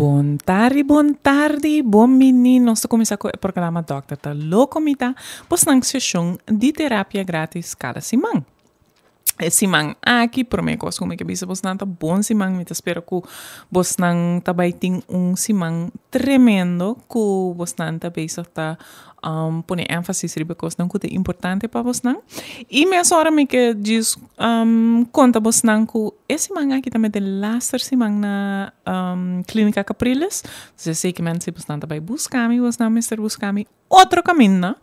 Bon tardi, bon tardi, bon bini. Nos ta kuminsá ku e programa Dòkter ta Loko Mi Ta, bosnan seshon di terapia gratis kada siman. E siman aki, promé kos ku mi ke bisa bosnan ta bon siman. Mi ta spera ku bosnan ta bai tin un siman tremendo, ku bosnan ta bezig ta pone énfasis riba e kosnan ku ta importante pa bosnan. I mesora mi ke djis konta bosnan ku e siman aki ta mete laster siman na Klínika Capriles. Dus esei ke men si bosnan ta bai buska mi, bosnan mester buska mi otro kaminda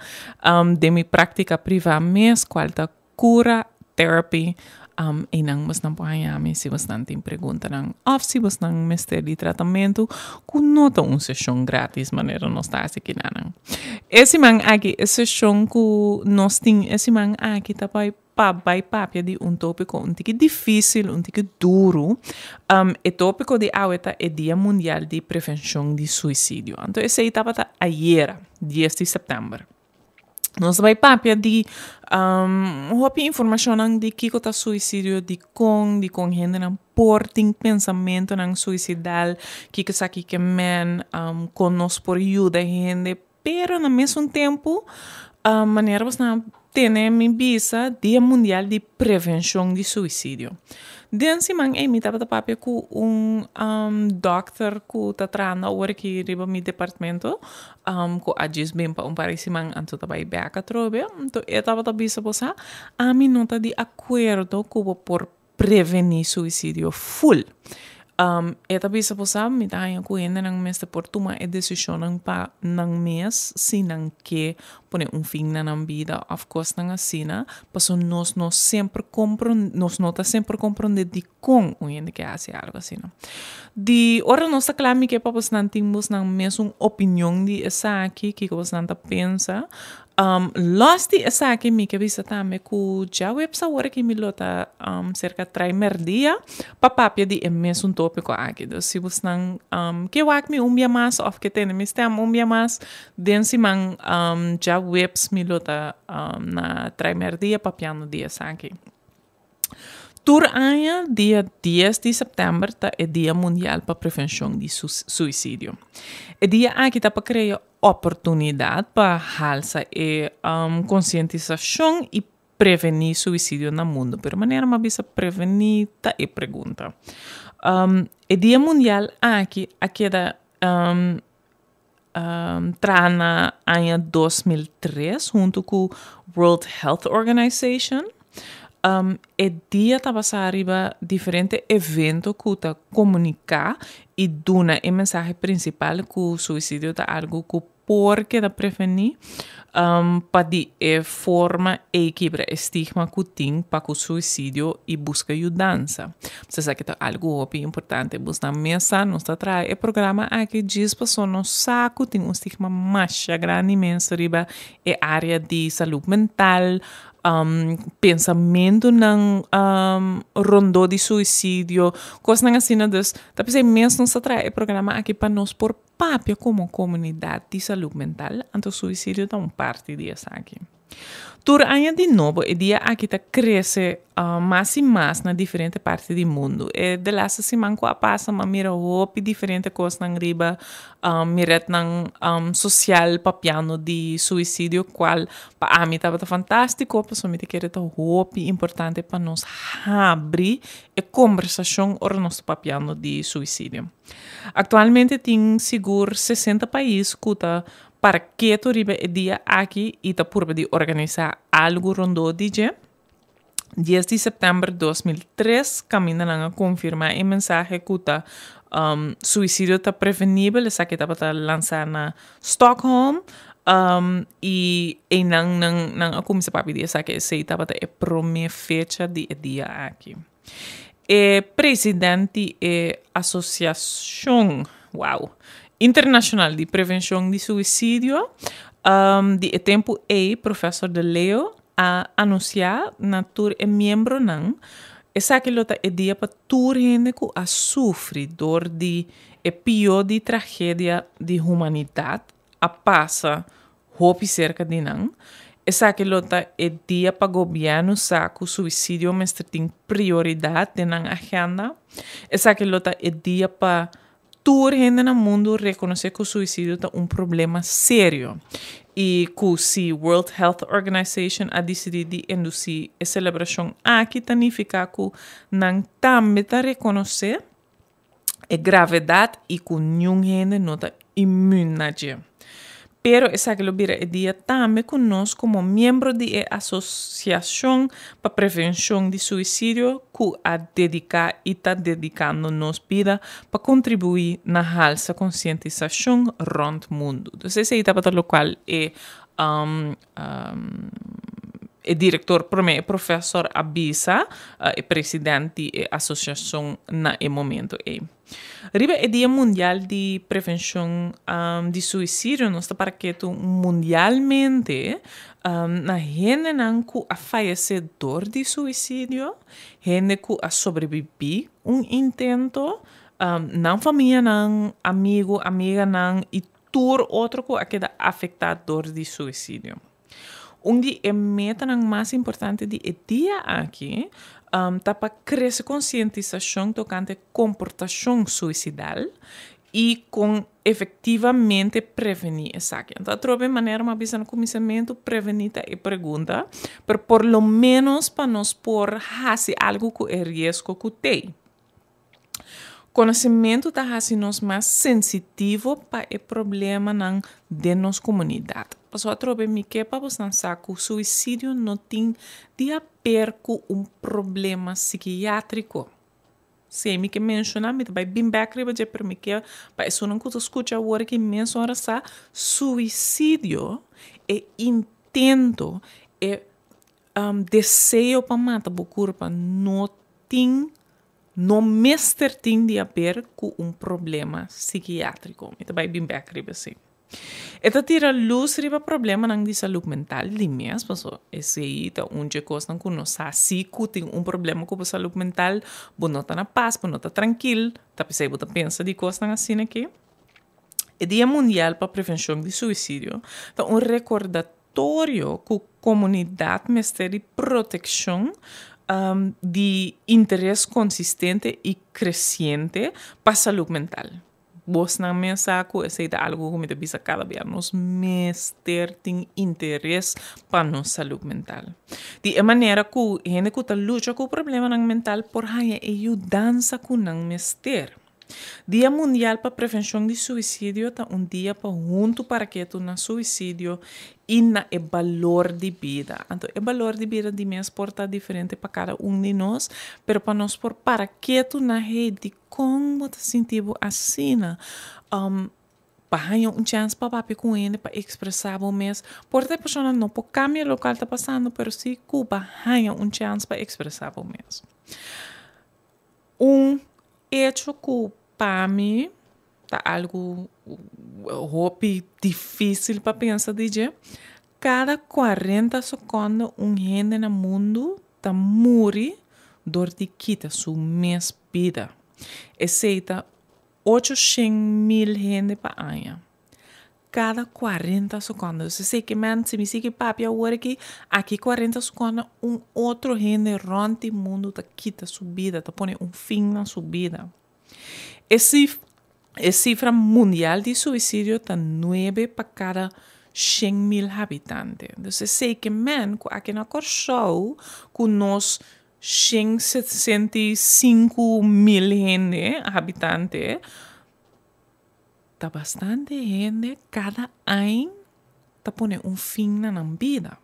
den mi práktika privá mes, kual ta Cura Therapy. Einan bosnan por haña mi si bosnan tin preguntanan òf si bosnan mester di tratamentu ku no ta un seshon grátis manera nos ta hasi kinanan. E siman aki e seshon ku nos tin e siman aki ta bai pa bai papia di un tópiko un tiki difísil, un tiki duru. E tópiko di awe ta e Dia Mundial di Prevenshon di Suisidio. Anto esei tabata ayera, dies di sèptèmber. Nos ta bai papia di hopi informashonnan di kiko ta suisidio, dikon, dikon hendenan por tin pensamentonan suisidal, kiko esaki ke men, kon nos por yuda hende, pero na mesun tempu manera bo sta tene mi bisa dia mundial di prevenshon di suisidio. Den siman ei mi tabata papia ku un dòkter ku ta trahando awor aki riba mi departamento ku a djis bin pa un par di siman anto ta bai bèk atrobe. Anto e tabata bisa bo sa, ami no ta di akuerdo ku bo por prevení suisidio ful. E ta bisa bo sa, mi ta haña ku hendenan mester por tuma e desishonnan pa nan mes si nan ke pone un fin na nan bida òf kosnan asina, pasobra nos no semper kompron nos no ta semper komprondé dikon un hende ke hasi algu asina. Di ora nos ta kla mi ke pa bosnan tin bosnan mesun opinion di esaki, kiko bosnan ta pensa. Los di esaki mi ke bisa tambe ku djaweps awor aki mi lo ta serka trai merdia pa papia di e mesun topiko aki. Dus si bosnan ke wak mi un bia mas of ke tende mi stem un bia mas den siman djaweps mi lo ta na trai merdia papiando di esaki. Tur aña dia dies di sèptèmber ta e Dia Mundial pa Prevenshon di Suisidio. E dia aki ta pa krea oportunidat pa halsa e konsientisashon i prevení suisidio na mundu. Pero manera mi a bisa prevení ta e pregunta. E Dia Mundial aki a keda traha na aña 2003 huntu ku World Health Organization. E dia ta basá riba diferente evento ku ta komuniká i duna e mensahe prinsipal ku suisidio ta algu ku por keda prevení pa di e forma ei kibra e stigma ku tin pa ku suisidio i buska yudansa. Pues esaki ta algu hopi importante. Bos nan mes sa nos ta traha e programa aki djis paso nos sa ku tin un stigma masha grandi mes riba e área di salud mental, pensamentunan rondó di suisidio, kosnan asina. Dus ta p'esei mes nos ta traha e programa aki pa nos por papia komo komunidat di salud mental, anto suisidio ta un parti di esaki. Tur aña di nobo e dia aki ta krese mas i mas na diferente parti di mundu. E de laste siman ku a pasa mi a mira hopi diferente kosnan riba mi retnan sosial papiando di suisidio kual pa ami tabata fantástiko pasobra mi ta kere ta hopi importante pa nos habri e kombersashon ora nos ta papiando di suisidio. Aktualmente tin sigur 60 pais ku ta Para ketu riba e dia aki i ta purba di organisá algu rondó di dje. Dies di sèptèmber 2003 kaminda nan a konfirmá e mensahe ku ta suisidio ta prevenibel, esaki tabata lansá na Stockholm i einan nan nan a kuminsá papia di esaki, esei tabata e promé fecha di e dia aki. E president di e Asosiashon, wow, Internashonal di Prevenshon di Suisidio di e tempu ei, Professor De Leo, a anunsiá na tur e miembronan esaki lo ta e dia pa tur hende ku a sufri dor di e pió di tragedia di humanidat a pasa hopi serka di nan. Esaki lo ta e dia pa gobièrnu sa ku suisidio mester tin prioridat den nan agenda. Esaki lo ta e dia pa. Tur hende na mundu rekonosé ku suisidio ta un problema serio i ku si World Health Organization a disidí di indusí e selebrashon aki ta nifiká ku nan tambe ta rekonosé e gravedat i ku niun hende no ta imün na dje. Pero esaki lo bira e dia tambe ku nos komo miembro di e Asosiashon pa Prevenshon di Suisidio ku a dediká i ta dedikando nos bida pa kontribuí na halsa konsientisashon rònt mundu. Dus esei tabata lokual e E direktor promé e profesor a bisa e president di e asosiashon na e momento ei. Riba e Dia Mundial di Prevenshon di Suisidio nos ta para ketu mundialmente na hendenan ku a fayesé dor di suisidio, hende ku a sobrebibí un intento, nan famianan, amigu, amiganan i tur otro ku a keda afektá dor di suisidio. Un di e metanan mas importante di e dia aki ta pa krese konsientisashon tokante komportashon suisidal i kon efektivamente prevení esaki. Anto atrobe manera mi a bisa na kuminsamentu, prevení ta e pregunta, pero por lo ménos pa nos por hasi algu ku e riesgo ku t'ei. Konosementu ta hasi nos mas sensitivo pa e problemanan den nos komunidat. Pasobra atrobe mi ke pa bosnan sa ku suisidio no tin di haber ku un problema sikiátriko. Sí, mi ke menshoná, mi ta bai bin bèk riba dje, pero mi ke pa esunnan ku ta skucha awor aki mes ora sa, suisidio, e intento, e deseo pa mata bo kurpa no tin No mester tin di haber ku un problema sikiátriko. Mi ta bai bin bèk riba esei. E ta tira lus riba problemanan di salú mental di mes, pasobra esei ta un dje kosnan ku nos sa si ku tin un problema ku bo salú mental, bo no ta na pas, bo no ta trankil, ta p'esei bo ta pensa di kosnan asina aki. E Dia Mundial pa Prevenshon di Suisidio ta un rekordatorio ku komunidat mester di protekshon di interes konsistente i kresiente pa salú mental. Bosnan mes sa ku esei ta algu ku mi ta bisa kada bia, nos mester tin interes pa nos salú mental. Di e manera ku hende ku ta lucha ku problemanan mental por haña e yudansa ku nan mester. Dia Mundial pa Prevenshon di Suisidio ta un dia pa huntu para ketu na suisidio i na e balor di bida. Anto e balor di bida di mes por ta diferente pa kada un di nos, pero pa nos por para ketu na hey dikon bo ta sinti bo asina? Pa haña un chèns pa papia ku hende pa ekspresá bo mes. Por ta e persona no por kambia lokual ta pasando, pero si ku bo a haña un chèns pa ekspresá bo mes. Un echo ku pa mi ta algu hopi difísil pa pensa di dje, kada kuarenta sekondo un hende na mundu ta muri dor di kita su mes bida. Esei ta 800.000 hende pa aña. Kada kuarenta sekondo. Dus esei ke men, si mi sigui papia awor aki, aki kuarenta sekondo un otro hende rònt di mundu ta kita su bida, ta pone un fin na su bida. E sif e sifra mundial di suisidio ta nuebe pa kada 100.000 habitante. Dus esei ke men ku aki na Kòrsou ku nos 165.000 hende, habitante, Ta bastante hende kada añ ta pone un fin na nan bida.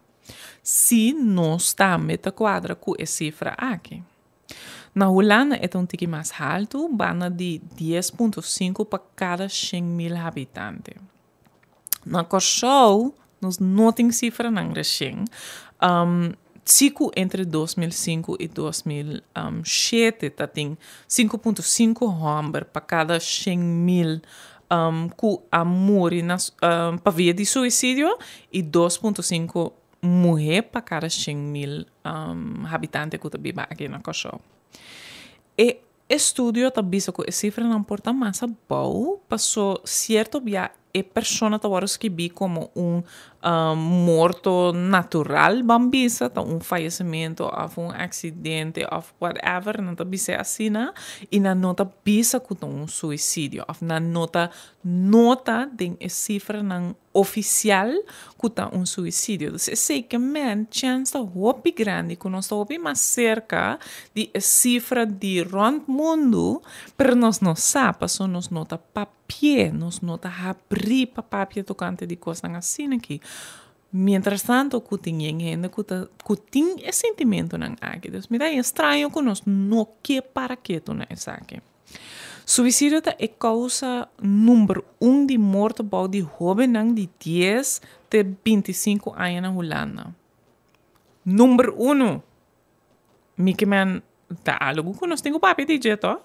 Si nos tambe ta kuadra ku e sifra aki. Na Hulanda e ta un tiki mas haltu, banda di 10.5 pa kada 100.000 habitante. Na Kòrsou nos no tin sifranan reshen. Si ku entre 2005 i 2007 ta tin 5.5 hòmber pa kada 100.000 ku a muri na pa via di suisidio i 2.5 muhé pa kada 100.000 habitante ku ta biba aki na Kòrsou. E Estudio ta bisa ku e sifranan por ta mas abou paso sierto bia e persona ta wòrdu skibí komo un Morto natural, ban bisa, ta un fayecimento of un accidente of whatever, nan ta bisa asina, y nan no ta bisa cu ta un suicidio, of nan no ta nota den e cifranan oficial cu ta un suicidio. Dus esey ke men chens ta hopi grandi cu nos ta hopi mas cerca di e cifra di rond mundo, pero nos no sa, paso nos no ta papia, nos no ta habri pa papia tocante di cosnan asina aki. Mientras tanto cu tin yen hende cu ta cu tin e sentimentonan aki. Dus mi ta haña straño cu nos no ke para ketu na esaki. Suicidio ta e causa number un di morto bou di hobennan di dies te 25 aña na Hulanda. Number uno! Mi ke men ta algu ku nos tin ku papia di dje tòg?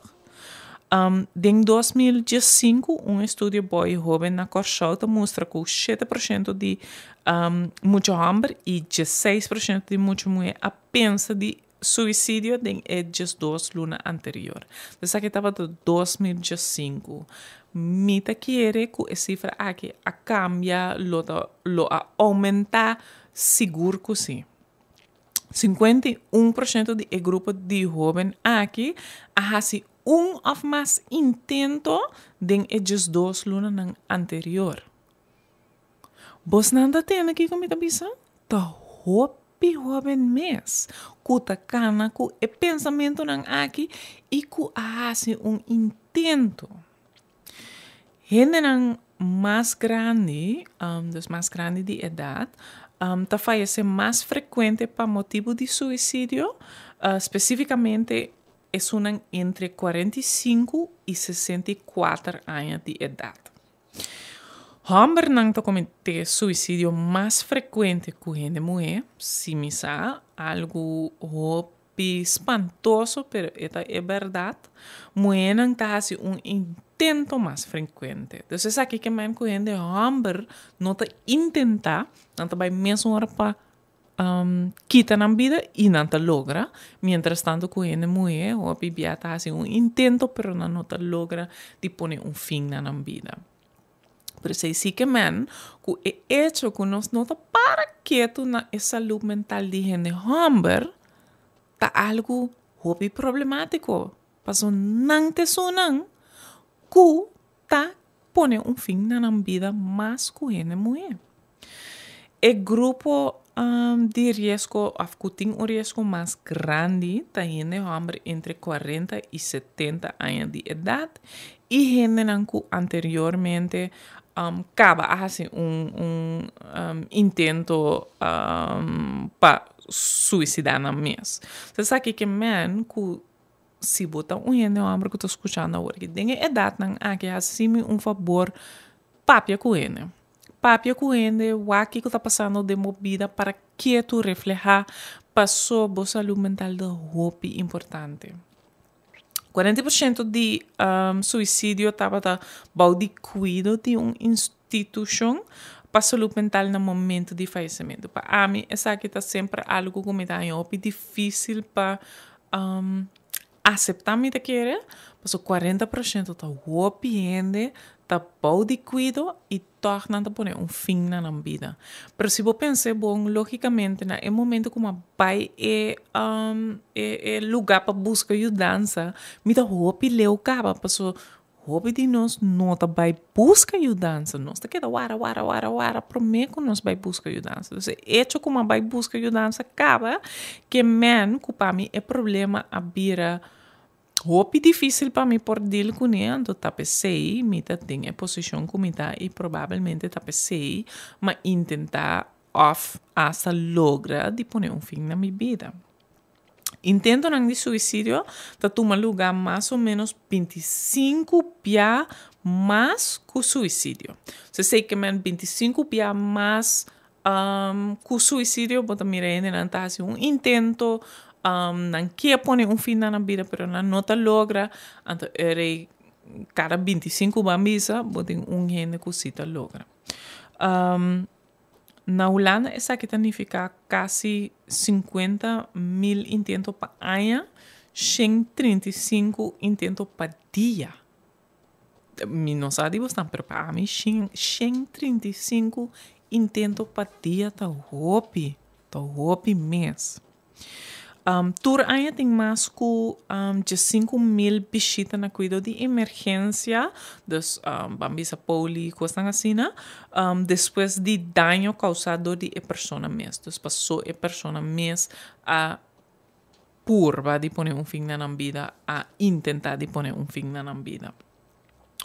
Den 2015 un estudio bou e hoben na Kòrsou ta mustra ku 7% di mucha hòmber i 16% di mucha muhé a pensa di suisidio den e 12 luna anterior. Esaki tabata 2015. Mi ta kere ku e sifra aki a kambia, lo ta lo a oumentá sigur ku si. 51% di e grupo di hoben aki a hasi un òf mas intento den e 12 lunanan anterior. Bosnan ta tende kiko mi ta bisa? Ta hopi hoben mes ku ta kana ku e pensamentunan aki i ku a hasi un intento. Hendenan mas grandi, dus mas grandi di edat, ta fayesé mas frekuente pa motibu di suisidio, spesífikamente esunnan entre 45 i 64 aña di edat. Hòmbernan ta kometé suisidio mas frekuente ku hende muhé, si mi sa, algu hopi spantoso, pero e ta e bèrdat. Muhénan ta hasi un intento mas frekuente. Dus esaki ke men ku hende hòmber no ta intentá, nan ta bai mesun ora pa kita nan bida i nan ta logra, mientras tanto ku hende muhé hopi bia ta hasi un intento pero nan no ta logra di pone un fin na nan bida. Pero esei si ke men ku e echo ku nos no ta para ketu na e salud mental di hende hòmber ta algu hopi problemátiko, pasobra nan ta esunnan ku ta pone un fin na nan bida mas ku hende muhé. E grupo di riesgo òf ku tin un riesgo mas grandi ta hende hòmber entre 40 i 70 aña di edat i hendenan ku anteriormente kaba a hasi un intento pa suisidá nan mes. Esaki ke men ku si bo ta un hende hòmber ku ta skuchando awor aki den e edatnan aki, hasi mi un fabor, papia ku hende. Papia ku hende, wak kiko ta pasando den bo bida para ketu reflehá paso bo salú mental ta hopi importante. 40% di suisidio tabata bou di kuido di un institushon pa salú mental na momento di fayesementu. Pa ami esaki ta semper algu ku mi ta haña hopi difísil pa aseptá, mi ta kere, pasobra 40% ta hopi hende ta bou di kuido i tòg nan ta pone un fin na nan bida. Pero si bo pensa bon, lógikamente na e momento ku mi a bai e lugá pa buska yudansa, mi ta hopi leu kaba, pasobra hopi di nos no ta bai buska yudansa. Nos ta keda wara, wara, wara, wara promé ku nos bai buska yudansa. Dus e echo ku mi a bai buska yudansa kaba ke men ku pa mi e problema a bira hopi difísil pa mi por deal kuné, anto ta p'esei mi ta den e posishon ku mi ta i probablemente ta p'esei mi a intentá òf asta logra di pone un fin na mi bida. Intentonan di suisidio ta tuma lugá mas o ménos 25 bia mas ku suisidio. So esei ke men 25 bia mas ku suisidio. Bo ta mira hendenan ta hasi un intento, nan ke pone un fin na nan bida pero nan no ta logra, anto e kada 25, ban bisa, bo tin un hende ku si ta logra. Na Hulanda esaki ta nifiká kasi 50.000 intento pa aña, 135 intento pa dia. Mi no sa di bosnan, pero pa ami 135. intento pa dia ta hopi, ta hopi mes. Tur aña tin mas ku 15.000 bishita na kuido di emergensia, dus ban bisa poli, kosnan asina, despues di daño kousá dor di e persona mes. Dus pasó e persona mes a purba di pone un fin na nan bida, a intentá di pone un fin na nan bida.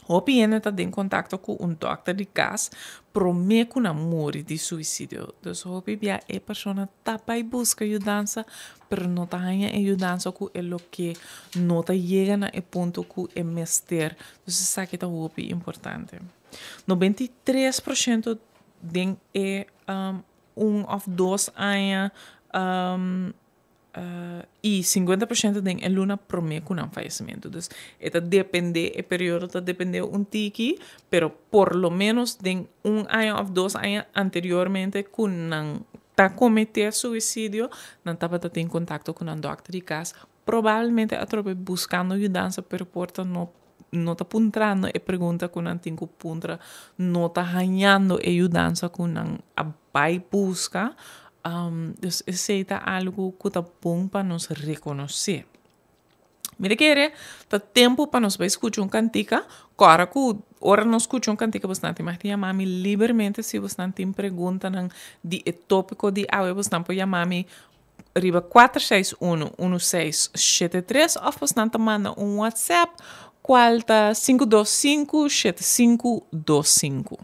Hopi hende ta den kontakto ku un dòkter di kas promé ku nan muri di suisidio. Dus hopi bia e persona ta bai buska yudansa, pero no ta haña e yudansa ku e lo ke, no ta yega na e punto ku e mester. Dus esaki ta hopi importante. 93% den e un òf dos aña i 50% den e luna promé ku nan fayesimentu. Dus e ta dependé, e periodo ta dependé un tiki, pero por lo ménos den un aña òf dos aña anteriormente ku nan ta kometé suisidio, nan tabata tin kontakto ku nan dòkter di kas, probablemente atrobe buskando yudansa, pero por ta no no ta puntrando e pregunta ku nan tin ku puntra, no ta hañando e yudansa ku nan a bai buska. Dus esei ta algu ku ta bon pa nos rekonosé. Mi ta kere ta tempu pa nos bai skucha un kantika. Kòrda ku ora nos skucha un kantika bosnan tin mag di yama mi libermente si bosnan tin preguntanan di e tópiko di awe bosnan por yama mi riba 461 1673 òf bosnan ta manda un WhatsApp kual ta 525 7525.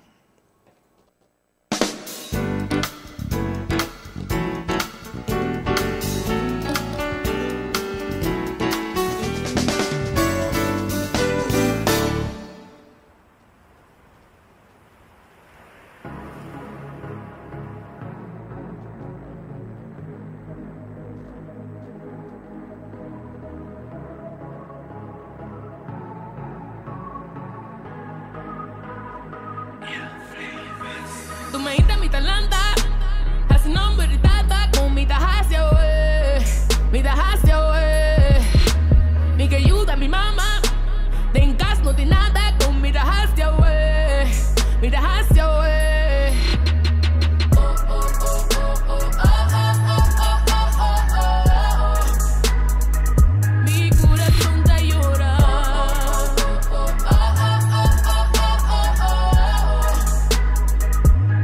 Tu mi talanta, hasi nomber di tata con mi ta hasi awe, mi ta hasi awe. Mi ke yuda mi mama, den kas no tin nada con mi ta hasi awe, mi ta hasi awe. Oh oh oh oh oh oh oh oh oh oh oh oh. Mi corazón ta yora. Oh oh oh oh oh oh oh oh oh oh.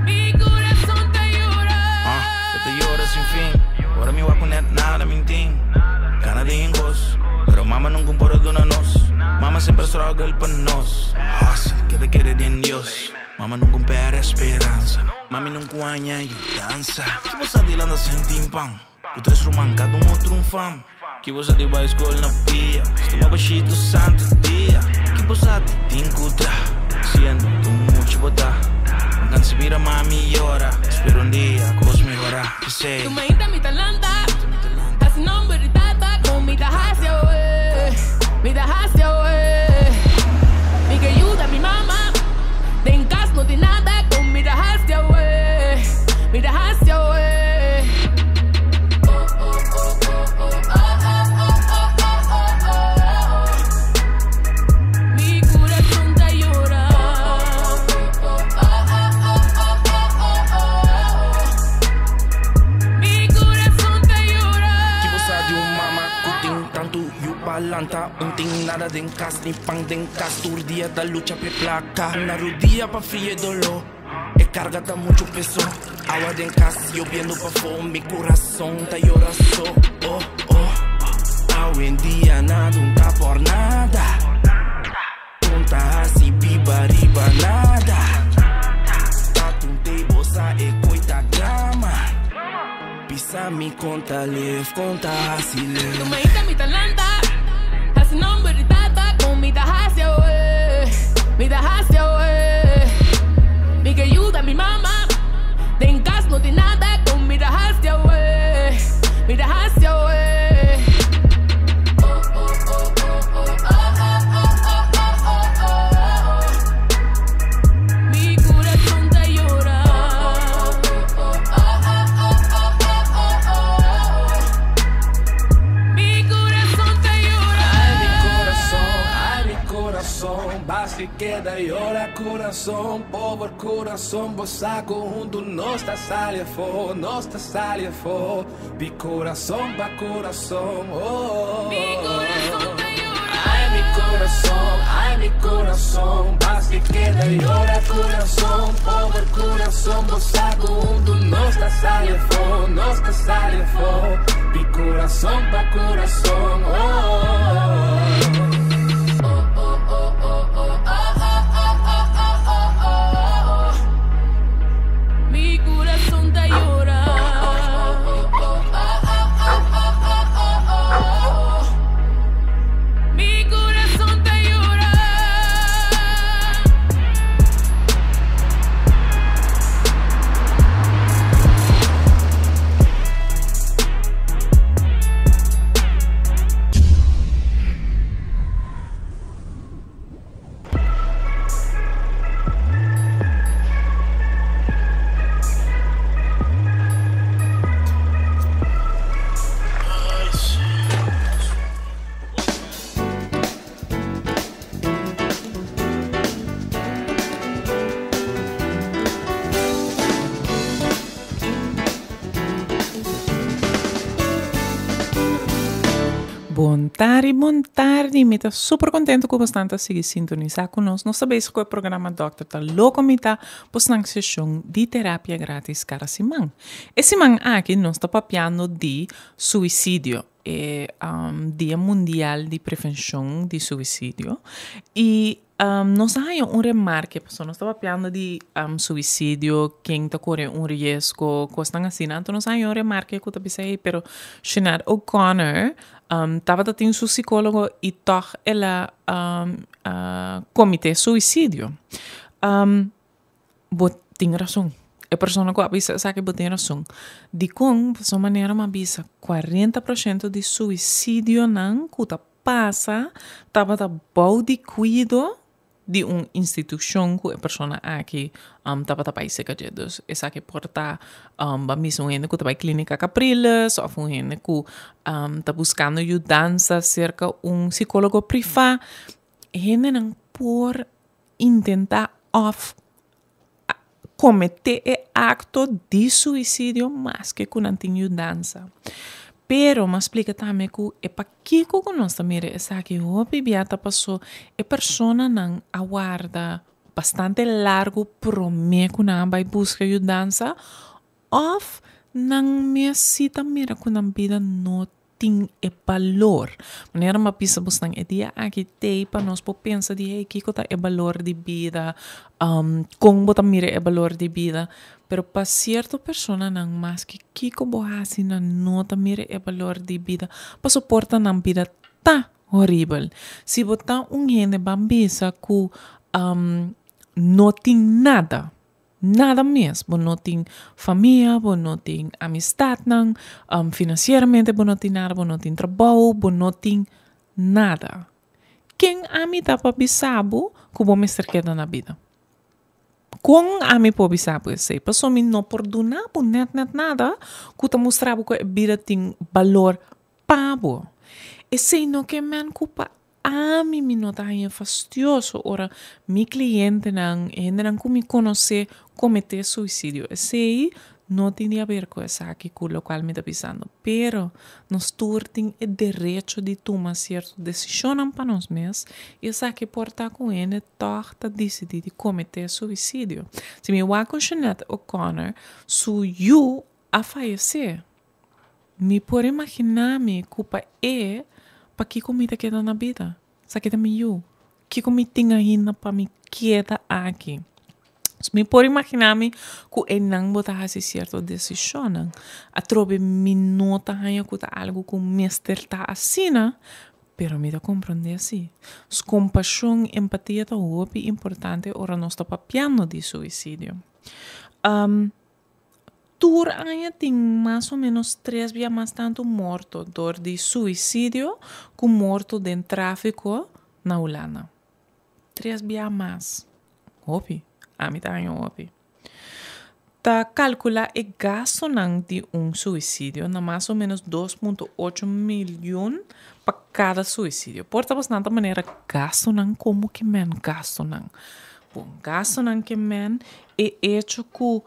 Mi corazón ta yora. Ah, e ta yora sin fin. Ora mi wak net nada mi tin. Gana di cos, pero mama nunca por duna nos. Mama semper struggle pa nos. Hustle, keda kere den Dios. Mama nunca perde speransa. Mami nunca haña yudansa. Ki bo sa di lanta sin tin pan? Ku tres ruman, kada un otro un fam. Ki bo sa di bai skol na pia? Stoma bashito santo dia. Ki bo sa di tin ku traha? Siendo tu mucho bo ta. Cansa mira mami yora. Spera un dia, cos mehora. Say. Tu mainta mi talanta, hasi nomber di tata con mi ta hasi awe, mi ta hasi awe. Mi ke yuda mi mama, den kas no tin nada con mi ta hasi awe, mi ta hasi awe. Oh oh oh oh oh oh oh oh oh oh oh oh. Mi corazón ta yora. Oh oh oh oh oh oh oh oh oh. Mi corazón ta yora. Ki bo sa di un mama ku tin tantu yu pa lanta. Un tin nada den kas, ni pan den kas. Tur dia ta lucha pe plaka. Na rudia pa fria e doló. E karga ta muchu peso. Awa den kas, yobiendo pafó. Mi kurason ta yora so. Oh, oh. Awendia nada un ta por nada. Konta hasi biba riba nada. Tatum te bosa e koita drama. Pisa mi konta lef, konta hasi Tu lef. mainta mi talanta, hasi nomber di tata con mi ta hasi awe, mi ta hasi awe. Mi ke yuda mi mama, den kas no tin nada con mi ta hasi awe, mi ta hasi awe. Oh oh oh oh oh oh oh oh oh oh oh oh. Mi corazón ta yora. Oh oh oh oh oh oh oh oh oh. Mi corazón. Basta keda yora kurason, pober kurason, bo sa ku huntu nos ta sali afó, nos ta sali afó, di kurason pa kurason, oh. Mi kurason ta yora. Ai mi kurason, ai mi kurason, basta keda yora kurason, pober kurason, bo sa ku huntu nos ta sali afó, nos ta sali afó, di kurason pa kurason, oh. Mi kurason ta yora. Mi kurason ta yora. Bon tardi, bon tardi. Mi ta super contento cu bosnan ta sigui sintonisa cu nos. Nos ta bezig cu e programa Dokter ta Loco Mi ta bosnan sesion di terapia gratis cada siman. E siman aki nos ta papiando di suicidio, e Dia Mundial di Prevencion di Suicidio. Y nos a haña un remarke, pasobra nos ta papiando di suicidio, ken ta kore un riesgo, kosnan asina. Anto nos a haña un remarke ku ta bisa, hey, pero Sinead O'Connor tabata tin su sikólogo i tòg el a komité suicidio. Bo tin rason. E persona ku a bisa esaki bo tin rason. Dikon? Pasobra manera mi a bisa, 40 por shento di suicidionan ku ta pasa tabata bou di kuido di un institushon ku e persona aki tabata bai seka dje. Dus esaki por ta ban bisa un hende ku ta bai Klinika Capriles òf un hende ku ta buskando yudansa serka un sikólogo privá. Hendenan por intentá òf kometé e akto di suisidio maske ku nan tin yudansa. Pero m'a splika tambe ku e pakiko ku nos ta mira esaki hopi bia ta paso e personanan a warda bastante largu promé ku nan a bai buska yudansa òf nan mes si ta mira ku nan bida no tin e balor. Manera mi a bisa bosnan e dia aki t'ei pa nos por pensa di hey kiko ta e balor di bida, kon bo ta mira e balor di bida. Pero pa sierto personanan maske kiko bo hasi nan no ta mira e balor di bida pasobra por ta nan bida ta horibel. Si bo ta un hende ban bisa ku no tin nada. Nada mes. Bo no tin famia, bo no tin amistadnan, financieramente bo no tin nada, bo no tin trabou, bo no tin nada. Ken ami ta pa bisa bo ku bo mester keda na bida? Kon ami por bisa bo esei? Pasobra mi no por duna bo nèt nèt nada ku ta mustra bo ku e bida tin balor pa bo. Esei no ke men ku pa Ami mi no ta haña fastioso ora mi klientenan, e hendenan ku mi konosé kometé suisidio. Esei no tin di haber ku esaki ku lokual mi ta bisando. Pero nos tur tin e derecho di tuma sierto desishonnan pa nos mes i esaki por ta ku hende tòg ta disidí di kometé suisidio. Si mi wak ku Jeanette O'Connor su yu a fayesé. Mi por imaginá mi ku pa e, pakiko mi ta keda na bida? Esaki ta mi yu. Kiko mi tin ainda pa mi keda aki? Mi por imaginá mi ku einan bo ta hasi sierto desishonnan. Atrobe mi no ta haña ku ta algu ku mester ta asina, pero mi ta komprondé si. Kompashon, empatia ta hopi importante ora nos ta papiando di suisidio. Tur aña tin mas o ménos tres bia mas tantu morto dor di suisidio ku morto den tráfiko na Hulanda. Tres bia mas. Hopi. Ami ta haña hopi. Ta kalkulá e gastunan di un suisidio na mas o ménos 2.8 mion pa kada suisidio. Por ta bastante manera gastunan, komo ke men gastunan? Bon, gastunan ke men e echo ku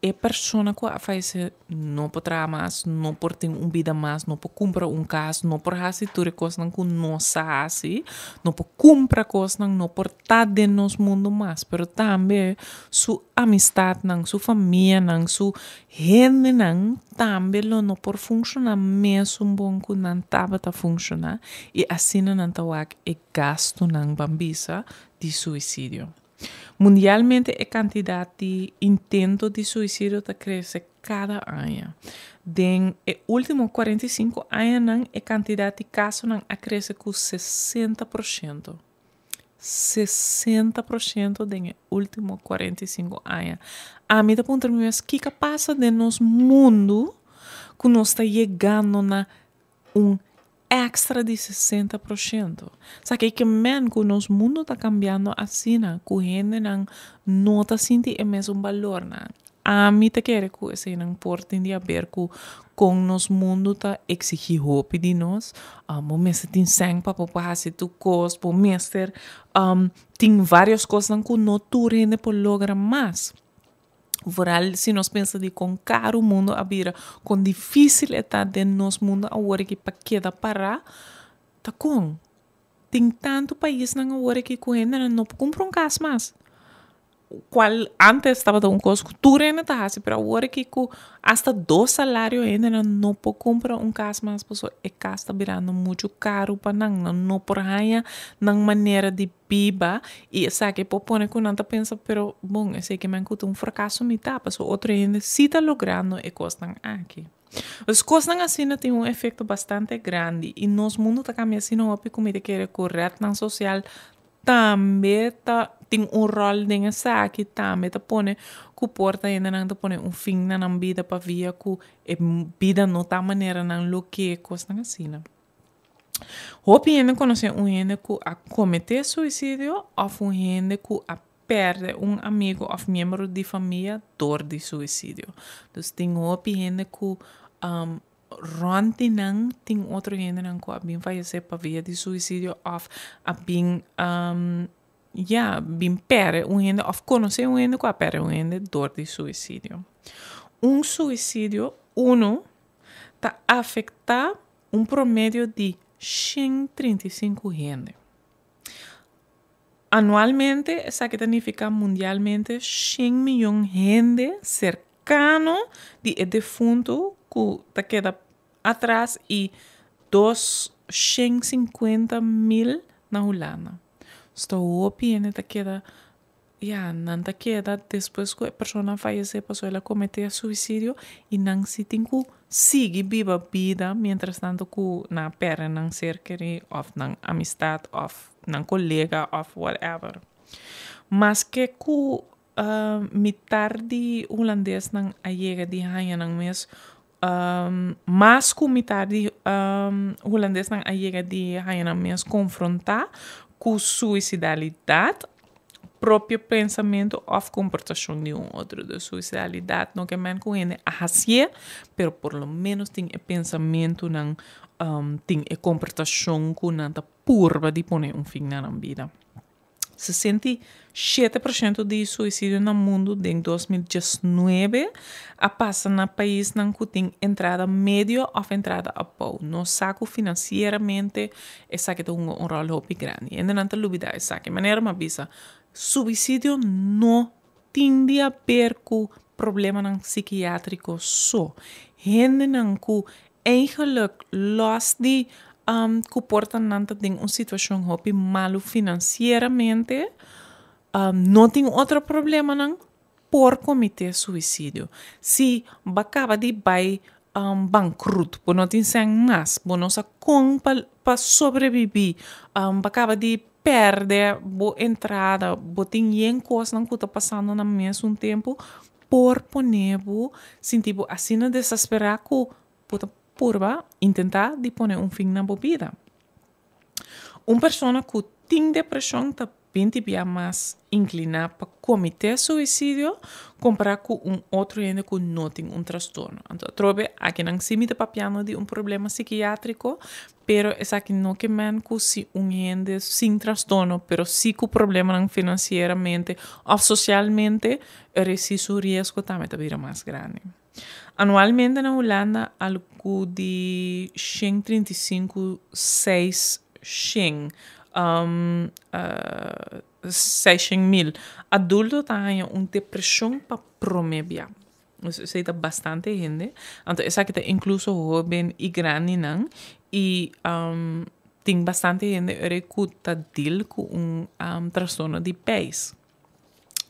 e persona ku a fayesé no por traha mas, no por tin un bida mas, no por kumpra un kas, no por hasi tur e kosnan ku nos sa hasi, no por kumpra kosnan, no por ta den nos mundu mas, pero tambe su amistatnan, su famianan, su hendenan tambe lo no por funshoná mesun bon ku nan tabata funshoná i asina nan ta wak e gastunan, ban bisa, di suisidio. Mundialmente e kantidat di intento di suisidio ta krese kada aña. Den e último 45 añanan e kantidat di kasonan a krese ku 60%. 60% den e último 45 aña. Ami ta puntra mi mes kiko a pasa den nos mundu ku nos ta yegando na un extra di 60%. Sa ke ke men ku nos mundu ta kambiando asina ku hendenan no ta sinti e mesun balornan. Ami ta kere ku eseinan por tin di haber ku kon nos mundu ta eksigí hopi di nos. Bo mester tin sèn pa bo por hasi tur kos, bo mester tin vários kosnan ku no tur hende por logra mas. Vooral si nos pensa di kon karu mundu a bira, kon difísil e ta den nos mundu awor aki pa keda pará, ta kon? Tin tantu paisnan awor aki ku hendenan no por kumpra un kas mas. Kual antes tabata un kos ku tur hende ta hasi, pero awor aki ku asta dos salario hendenan no por kumpra un kas mas pasobra e kas ta birando muchu karu pa nan. Nan no por haña nan manera di biba i esaki por pone ku nan ta pensa, pero bon, esei ke men ku ta un frakaso mi ta, pasobra otro hende sí ta logrando e kosnan aki. Pues kosnan asina tin un efekto bastante grandi i nos mundu ta kambia asina hopi ku mi ta kere ku retnan sosial tambe ta tin un ròl den esaki, tambe ta pone ku por ta hendenan ta pone un fin na nan bida pabia ku e bida no ta manera nan lo ke, kosnan asina. Hopi hende konosé un hende ku a kometé suisidio òf un hende ku a pèrdè un amigu òf miembro di famia dor di suisidio. Dus tin hopi hende ku rònt di nan tin otro hendenan ku a bin fayesé pa via di suisidio òf a bin ya bin pèrdè un hende òf konosé un hende ku a pèrdè un hende dor di suisidio. Un suisidio unu ta afektá un promedio di 135 hende. Anualmente, esaki ta nifiká mundialmente 100 miyon hende serkano di e defuntu ku ta keda atras i 250 mil na Hulanda. Sta hopi hende ta keda Ya, nan ta keda despues ku e persona a fayesé pasobra el a kometé suisidio i nan si tin ku sigui biba bida mientras tanto ku nan a pèrdè nan ser kerí òf nan amistat òf nan kolega òf whatever. Maske ku mitar di hulandesnan a yega di haña nan mes mas ku mitar di hulandesnan a yega di haña nan mes konfrontá ku suisidalidat, propio pensamentu òf komportashon di un otro. Dus suisidalidat no ke men ku hende a hasié, pero por lo ménos tin e pensamentunan, tin e komportashon ku nan ta purba di pone un fin na nan bida. 67% di suisidio na mundu den 2019 a pasa na paisnan ku tin entrada medio òf entrada abou. Nos sa ku finansieramente esaki ta hunga un ròl hopi grandi. Hendenan ta lubidá esaki. Manera mi a bisa, suisidio no tin di haber ku problemanan sikiátriko so. Hendenan ku Eigenlijk los di ku por ta nan ta den un situashon hopi malu finansieramente, no tin otro problemanan por kometé suisidio. Si bo a kaba di bai bankrut, bo no tin sèn mas, bo no sa kon pa pa sobrebibí, bo a kaba di pèrdè bo entrada, bo tin yen kosnan ku ta pasando na mesun tempu, por pone bo sinti bo asina desesperá ku bo ta purba intentá di pone un fin na bo bida. Un persona ku tin depreshon ta 20 bia mas inkliná pa kometé suisidio kompará ku un otro hende ku no tin un trastorno. Anto atrobe akinan sí mi ta papiando di un problema sikiátriko, pero esaki no ke men ku si un hende sin trastorno pero sí ku problemanan finansieramente òf sosialmente, e sí su riesgo tambe ta bira mas grandi. Anualmente na Hulanda algu di 135 600 600 mil adulto ta haña un depreshon pa promé bia. Esei ta bastante hende. Anto esaki ta inkluso hóben i grandinan i tin bastante hende ora ku ta deal ku un trastorno di peis.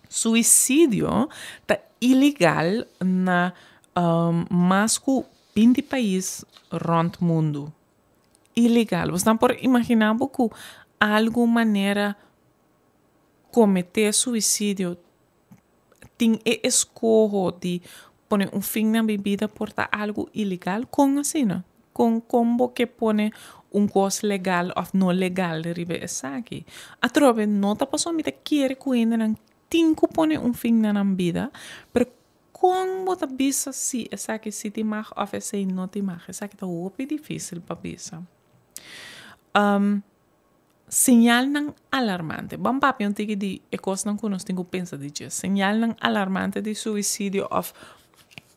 Suisidio ta ilegal na mas ku 20 pais rònt mundu. Ilegal. Bo por imaginá ku algu manera kometé suisidio tin e eskoho di pone un fin na bida por ta algu ilegal kon asina? Kon bo ke pone un kos legal òf no legal riba esaki? Atrobe no ta pasobra mi ta kere ku hendenan tin ku pone un fin na nan bida, pero kon bo ta bisa si esaki si tin mag òf esei no tin mag? Esaki ta hopi difísil pa bisa. Señalnan alarmante. Ban papia un tiki di e kosnan ku nos tin ku pensa di dje. Señalnan alarmante di suisidio òf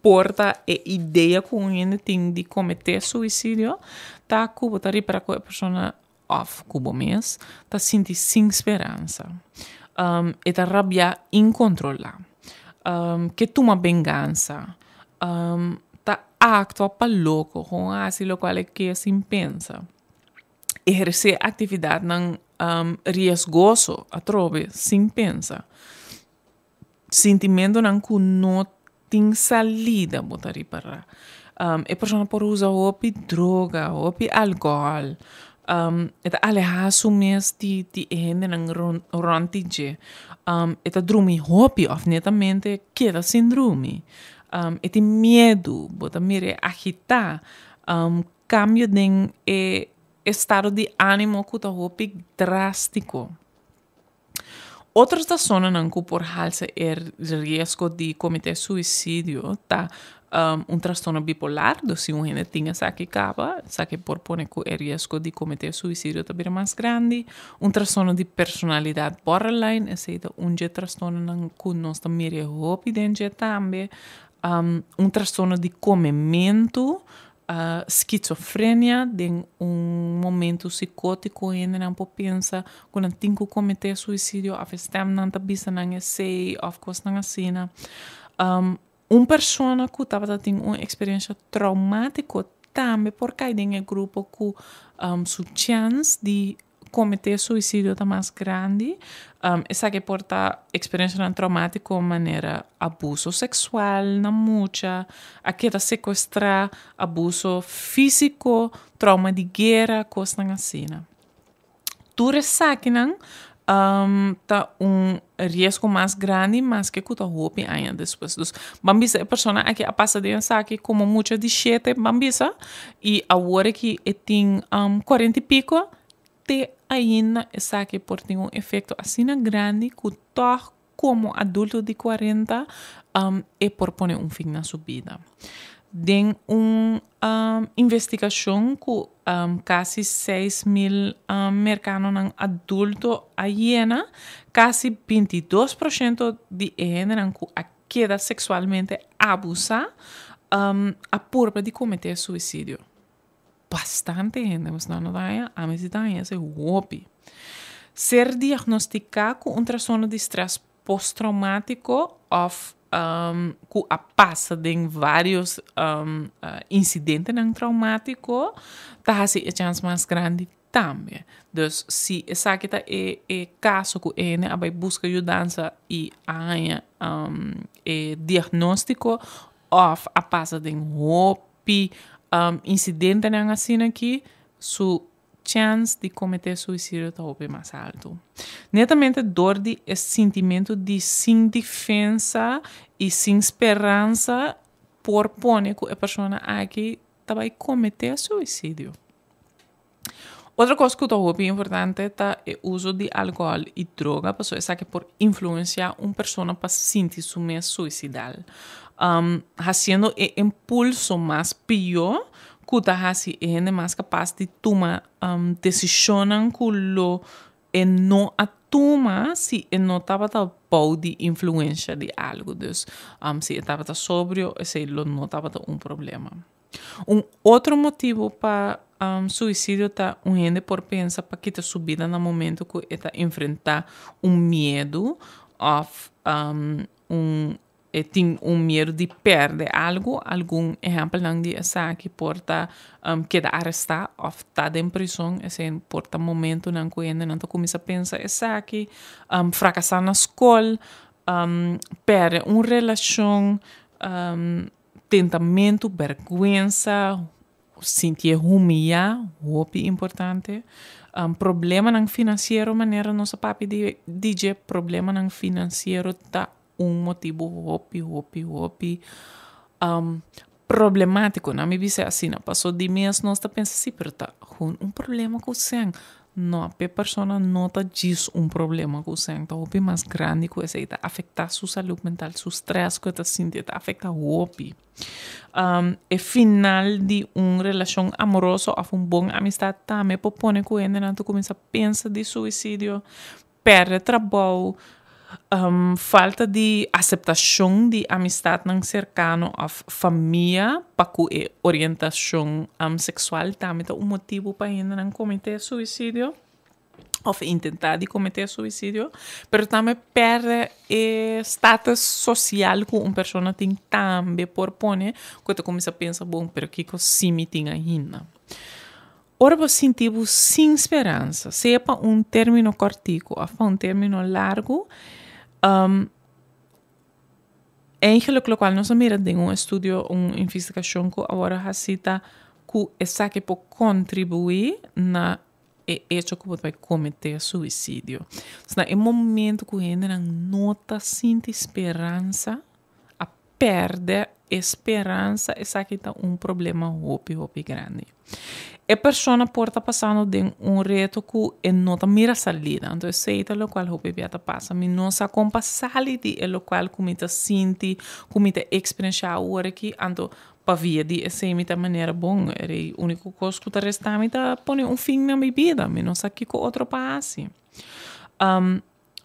por ta e idea ku un hende tin di kometé suisidio ta ku bo ta ripará ku e persona òf ku bo mes ta sinti sin speransa. E ta rabia inkontrolá. Ke tuma vengansa. Ta aktua pa loko, gewoon hasi lokual e ke sin pensa. Ehersé aktividatnan riesgoso atrobe sin pensa. Sintimentunan ku no tin salida bo ta ripará. E persona por usa hopi droga, hopi alkohòl. E ta alehá su mes di e hendenan rònt di dje. E ta drumi hopi òf netamente keda sin drumi. E tin miedu, bo ta mir'é agitá. Kambio den e estado di ánimo ku ta hopi drástiko. Otro personanan ku por halsa e riesgo di kometé suisidio ta un trastorno bipolar, dus si un hende tin esaki kaba, esaki por pone ku e riesgo di kometé suisidio ta bira mas grandi. Un trastorno di personalidat borderline, esei ta un dje trastornonan ku nos ta mira hopi den dje tambe. Un trastorno di komementu, skizofrenia den un momento sikótiko hendenan por pensa ku nan tin ku kometé suisidio òf e stèmnan ta bisa nan esei òf kosnan asina. Un persona ku tabata tin un eksperensia traumátiko tambe por kai den e grupo ku su chèns di kometé suisidio ta mas grandi. Esaki por ta eksperensianan traumátiko manera abuso seksual na mucha, a keda sekuestrá, abuso físiko, trauma di guera, kosnan asina. Tur esakinan ta un riesgo mas grandi maske ku ta hopi aña despues. Dus ban bisa e persona aki a pasa den esaki komo mucha di shete ban bisa i awor aki e tin 40 i piko te ainda esaki por tin un efekto asina grandi ku tòg komo adulto di 40 e por pone un fin na su bida. Den un investigashon ku kasi 6000 merkanonan adulto a yena, kasi 22% di e hendenan ku a keda seksualmente abusá a purba di kometé suisidio. Bastante hende, bo no ta haña? Ami si ta haña esei hopi. Ser diagnostiká ku un trastorno di strès posttraumátiko òf ku a pasa den vários insidentenan traumátiko ta hasi e chèns mas grandi tambe. Dus si esaki ta e kaso ku e hende a bai buska yudansa i a haña e diagnóstiko òf a pasa den hopi insidentenan asina aki, su chèns di kometé suisidio ta hopi mas altu. Netamente dor di e sintimentu di sin defensa i sin speransa por pone ku e persona aki ta bai kometé suisidio. Otro kos ku ta hopi importante ta e uso di alkohòl i droga, pasobra esaki por influensiá un persona pa sinti su mes suisidal, hasiendo e impulso mas pió ku ta hasi e hende mas kapas di tuma desishonnan ku lo e no a tuma si e no tabata bou di influensia di algu. Dus, si e tabata sobrio esei lo no tabata un problema. Un otro motibu pa suisidio ta un hende por pensa pa kita su bida na momento ku e ta enfrentá un miedu òf un e tin un miedu di pèrdè algu. Algun ehèmpelnan di esaki por ta keda arestá òf ta den prison. Esei por ta momentunan ku hendenan ta kuminsá pensa esaki. Frakasá na skol, pèrdè un relashon. Tentamentu, bèrgwensa, sintié humiyá, hopi importante. Problemanan finansiero manera nos a papia di di dje, problemanan finansiero ta un motibu hopi hopi hopi problemátiko. Nan mi bisa asina, paso di mes nos ta pensa si, pero ta gewoon un problema ku sèn. No, p'e persona no ta djis un problema ku sèn, ta hopi mas grandi ku esei, ta afektá su salud mental, su strès ku e ta sinti, e ta afektá hopi. E final di un relashon amoroso òf un bon amistat tambe por pone ku hendenan ta kuminsá pensa di suisidio, pèrdè trabou, falta di aseptashon di amistatnan serkano òf famia pa ku e orientashon seksual tambe ta un motibu pa hendenan kometé suisidio òf intentá di kometé suisidio, pero tambe pèrdè e status sosial ku un persona tin tambe por pone ku e ta kuminsá pensa, bon, pero kiko si mi tin ainda? Ora bo sinti bo sin speransa, sea pa un término kòrtiku òf pa un término largu, eigenlijk lokual nos a mira den un estudio, un investigashon ku awor a hasi ta ku esaki por kontribuí na e echo ku bo ta bai kometé suisidio. Na e momento ku hendenan no ta sinti speransa, a pèrdè e speransa, esaki ta un problema hopi hopi grandi. E persona por ta pasando den un reto ku e no ta mira salida, anto esei ta lokual hopi bia ta pasa. Mi no sa kon pa sali di e lokual ku mi ta sinti, ku mi ta eksperenshá awor aki, anto pa via di esei mi ta manera bon, e úniko kos ku ta resta mi ta pone un fin na mi bida, mi no sa kiko otro pa hasi.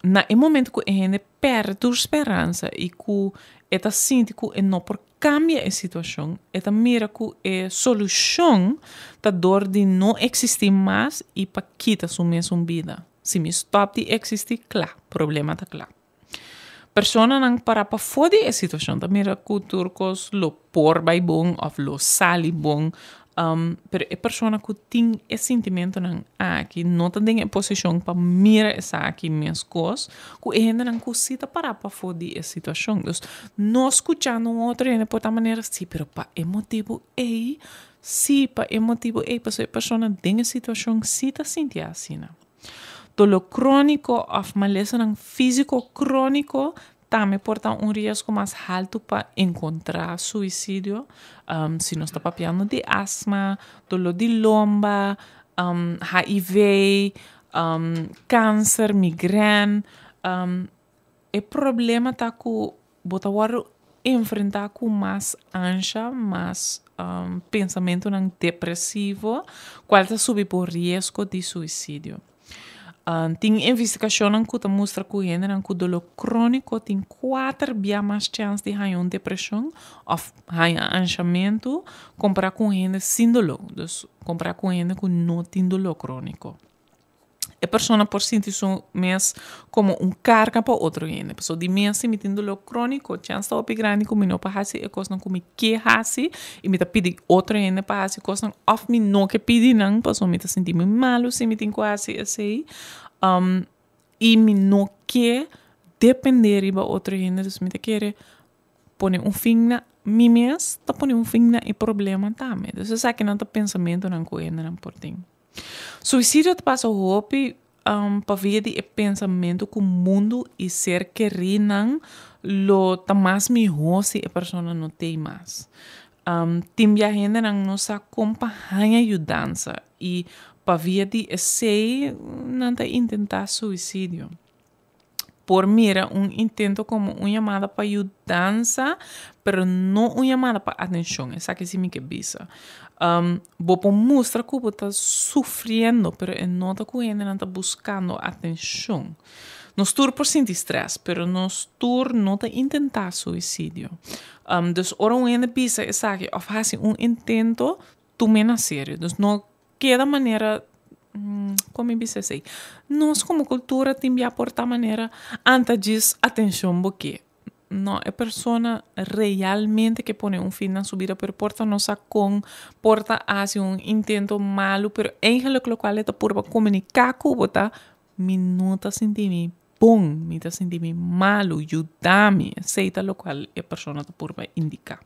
Na e momento ku e hende pèrdè tur speransa i ku e ta sinti ku e no por kambia e situashon, e ta mira ku e solushon ta dor di no eksistí mas i pa kita su mesun bida. Si mi stòp di eksistí, kla, problema ta kla. Personanan pará pafó di e situashon ta mira ku tur kos lo por bai bon òf lo sali bon, pero e persona ku tin e sintimentunan aki no ta den e posishon pa mira esaki meskos ku e hendenan ku si ta pará pafó di e situashon. Dus no skuchando un otro hende por ta manera si, pero pa e motibu ei, si pa e motibu ei pasobra e persona den e situashon si ta sinti asina. Doló króniko òf malesanan físiko króniko tambe por ta un riesgo mas haltu pa enkontrá suisidio. Si nos ta papiando di asma, doló di lomba, HIV, kanser, migrèn. E problema ta ku bo ta wòrdu enfrentá ku mas ansha, mas pensamentunan depresivo, kual ta subi bo riesgo di suisidio. Tin investigashonnan ku ta mustra ku hendenan ku doló króniko tin kuater bia mas chèns di haña un depreshon òf haña anshamentu kompará ku un hende sin doló, dus kompará ku un hende ku no tin doló króniko. E persona por sinti su mes komo un karga pa otro hende. Pasobra di mes si mi tin doló króniko, chèns ta hopi grandi ku mi no por hasi e kosnan ku mi ke hasi i mi ta pidi otro hende pa hasi kosnan òf mi no ke pidi nan pasobra mi ta sinti mi malu si mi tin ku hasi esei. I mi no ke dependé riba otro hende, dus mi ta kere pone un fin na mi mes ta pone un fin na e problema tambe. Dus esakinan ta pensamentunan ku hendenan por tin. Suisidio ta pasa hopi pa via di e pensamentu ku mundu i ser kerínan lo ta mas mihó si e persona no t'ei mas. Tin bia hendenan no sa kon pa haña yudansa i. Pa via di esei nan ta intentá suisidio. Por mira un intento komo un yamada pa yudansa, pero no un yamada pa atenshon. Esaki si mi ke bisa. Bo por mustra ku bo ta sufriendo, pero e no ta ku hendenan ta buskando atenshon. Nos tur por sinti strès, pero nos tur no ta intentá suisidio. Dus ora un hende bisa esaki òf hasi un intento, tum'é na serio. Dus no keda manera, kon mi bisa esei? Nos komo kultura tin bia por ta manera anta djis atenshon bo ke. No, e persona realmente ke pone un fin na su bida, pero por ta no sa kon, por ta hasi un intento malu, pero eigenlijk lokual e ta purba komuniká ku bo ta, Mi no ta sinti mi bon, mi ta sinti mi malu, yuda mi. Esei ta lokual e persona ta purba indiká.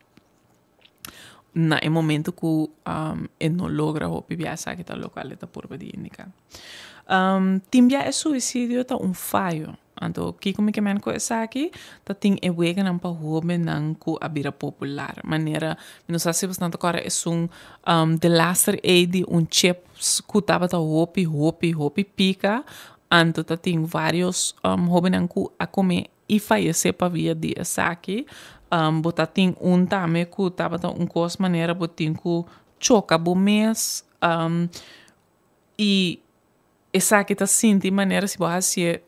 Na e momento ku e no logra hopi bia esaki ta lokual e ta purba di indiká. Tin bia e suisidio ta un fayo. Anto kiko mi ke men ku esaki? Ta tin e weganan pa hóbennan ku a bira popular. Manera, mi no sa si bosnan ta kòrda esun delaster ei di un chips ku tabata hopi, hopi, hopi pika. Anto ta tin vários hóbennan ku a kome i fayesé pabia di esaki. Bo ta tin un tambe ku tabata un kos manera bo tin ku choka bo mes i Esaki ta sinti manera si bo hasié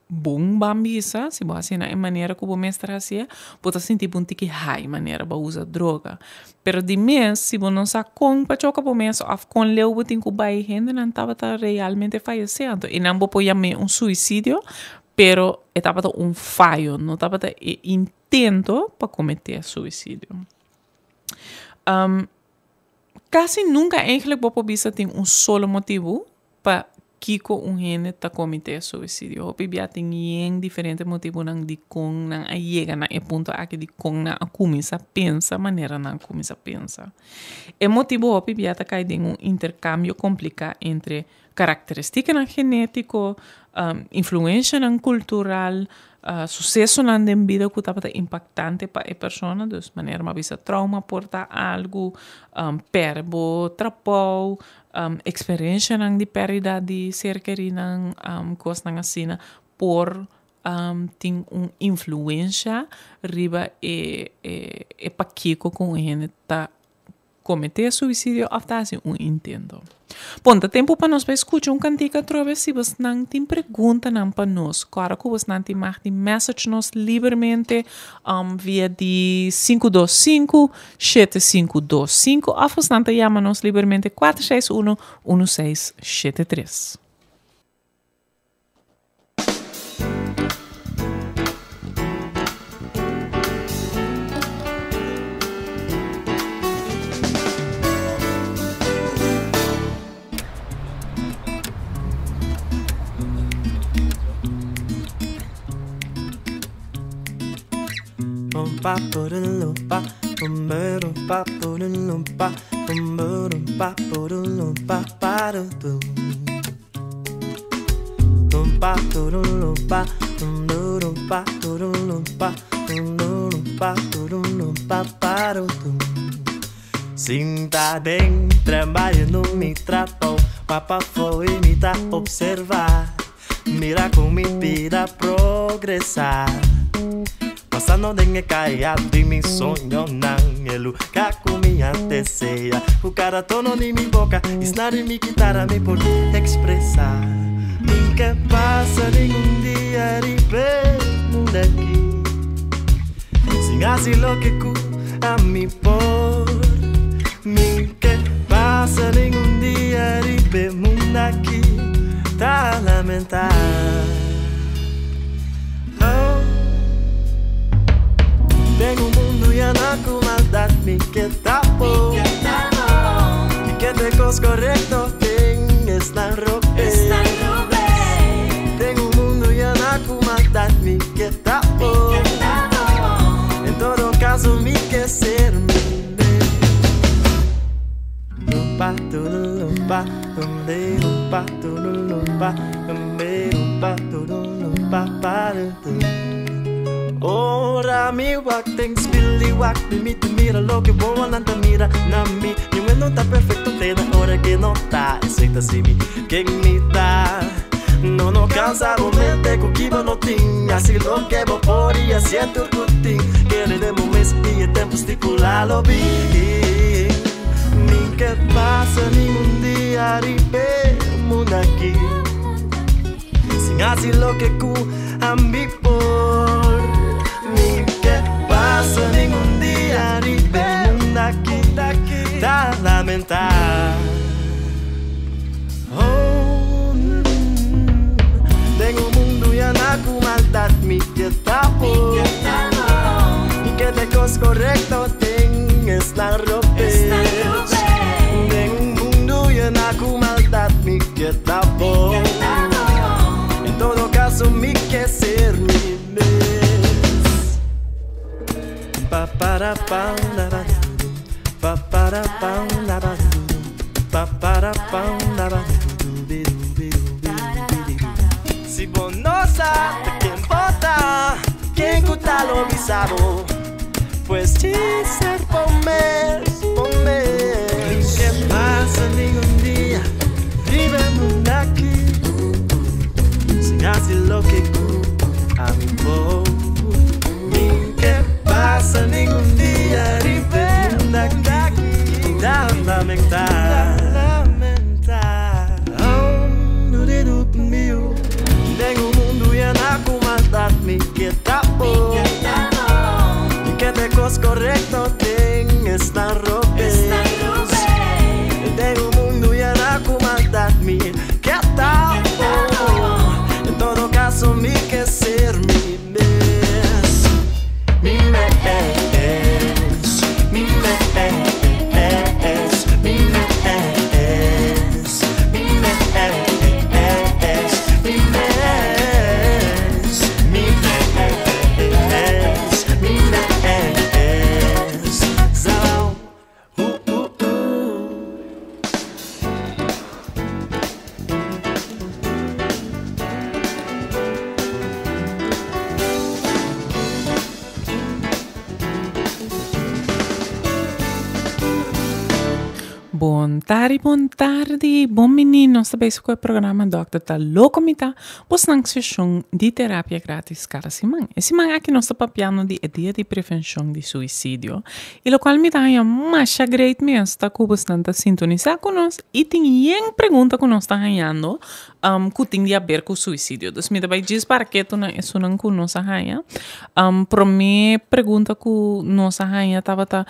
bon ban bisa, si bo hasié na e manera ku bo mester hasié, bo ta sinti bo un tiki high manera bo a usa droga. Pero di mes, si bo no sa kon pa choka bo mes òf kon leu bo tin ku bai, hendenan tabata realmente fayesé. Anto einan bo por yam'é un suisidio, pero e tabata un fayo, no tabata e intento pa kometé suisidio. Kasi nunka eigenlijk bo por bisa tin un solo motibu pa kiko un hende ta komité suisidio. Hopi bia tin yen diferente motibunan dikon nan a yega na e punto aki, dikon nan a kuminsá pensa manera nan a kuminsá pensa. E motibu hopi bia ta kai den un interkambio kompliká entre karakteristikanan genétiko, influenshanan kultural, susesonan den bida ku tabata impaktante pa e persona, dus manera mi a bisa trauma por ta algu, pèrdè bo trabou, eksperenshanan di pèrdida di ser kerinan, kosnan asina por tin un influensha riba e e pakiko ku un hende ta Kometé suisidio òf ta hasi un intento. Bon, ta tempu pa nos bai skucha un kantika atrobe. Si bosnan tin preguntanan pa nos, kòrda ku bosnan tin mag di message nos libermente via di 525 7525 òf bosnan ta yama nos libermente 461 1673. Sinta den trabayando mi trabou Pa pafó i mi ta observá Mira kon mi bida progresá Pasando den e kaya di mi soñonan E lugá ku mi a desea Ku kada tono di mi boka i sna di mi kitara mi por ekspresá Mi ke pasa ningun dia riba e mundu aki Sin hasi loke ku ami por Mi ke pasa ningun dia riba e mundu aki Ta lamentá Oh Den un mundu yana ku maldat mi ke ta bo Mi ke te kos korekto den esnan robes Den un mundu yana ku maldat mi ke ta bo En todo kaso mi ke ser mi mes Ora mi wak den spil i wak mi mi ta mira loke wowonan ta mira na mi. Niun no ta perfecto te na ora ke no ta. Esei ta si mi ken mi ta. No no cansa bo mente ku ki bo no tin. Hasi loke bo por i hasié tur ku tin. Kere den bo mes i e tempu stipulá lo bin. Mi ke pasa ningun dia riba e mundu aki. Sin hasi loke ku ami por. Mi ke pasa ningun dia riba e mundu aki ta lamentá. Oh, den un mundu yana ku maldat mi ke ta bon. Mi ke te kos korekto den esnan robes. Den un mundu yana ku maldat mi ke ta bon. En todo kaso mi ke ser mi mes. Pa para pa la ba du du. Pa para pa la ba du du. Pa para pa la ba du du bi du bi du bi du bi di du. Si bo no sa ta ken bo ta, ken ku ta lo bisa bo. Pues djis ser bo mes, bo mes. Ke pasa ningun dia riba e mundu aki sin hasi loke ku ami por. Mi ke pasa ningun dia riba e mundu aki ta lamentá. Den un mundu yena ku maldat mi ke ta bon. Mi ke te kos korekto den esnan robes. Den un mundu yena ku maldat mi ke ta bon. En todo kaso mi ke ser mi mes. Mi mes. Mi mes. Mi mes. Mi mes. Mi mes. Mi mes. Mi mes. Zao. Uh, uh, uh. Bon tardi, bon tardi, bon bini. Nos ta bezig ku e programa Dòkter Ta Loko Mi Ta, bosnan seshon di terapia gratis kada siman. E siman aki nos ta papiando di e dia di prevenshon di suisidio i lokual mi ta haña masha great mes ta ku bosnan ta sintonisá ku nos i tin yen pregunta ku nos ta hañando ku tin di haber ku suisidio. Dus mi ta bai djis para ketu na esunnan ku nos a haña. Promé pregunta ku nos a haña tabata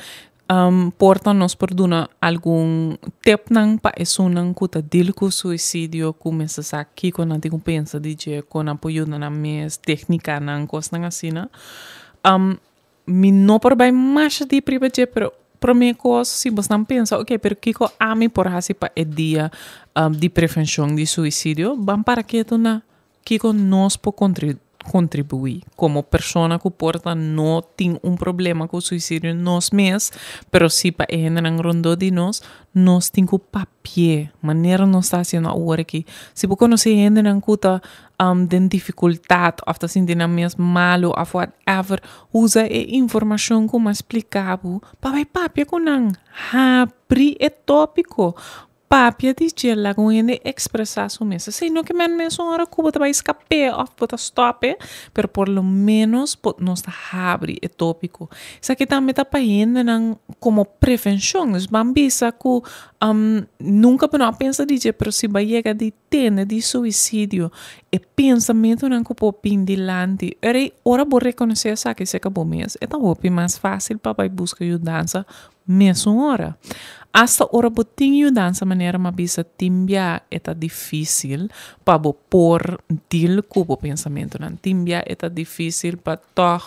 Por ta nos por duna algun tepnan pa esunnan ku ta deal ku suisidio ku mester sa kiko nan tin ku pensa di dje, kon nan por yuda nan mes, teknikanan, kosnan asina. Mi no por bai masha dip riba dje, pero prome kos si bosnan pensa oke pero kiko ami por hasi pa e dia di prevenshon di suisidio, ban para ketu na Kiko nos por kontribuí komo persona ku por ta no tin un problema ku suisidio nos mes, pero si pa e hendenan rondó di nos, nos tin ku papi'é manera nos ta hasiendo awor aki. Si bo konosé hendenan ku ta den difikultat òf ta sinti nan mes malu òf whatever, usa e informashon ku mi a splika bo pa bai papia ku nan. Habri e tópiko. Papia di dje laga un hende ekspresá su mes. Esei no ke men mesun ora ku bo ta bai skap'é òf bo ta stòp'é, pero por lo ménos bo nos ta habri e tópiko. Esaki tambe ta pa hendenan komo prevenshon. Dus ban bisa ku nunka bo no a pensa di dje, pero si bo a yega di tende di suisidio, e pensamentunan ku por bin dilanti, ora ei ora bo rekonosé esaki serka bo mes, e ta hopi mas fásil pa bai buska yudansa Mesun ora. Asta ora bo tin yudansa manera m'a bisa tin bia e ta difísil pa bo por deal ku bo pensamentunan. Tin bia e ta difísil pa tòg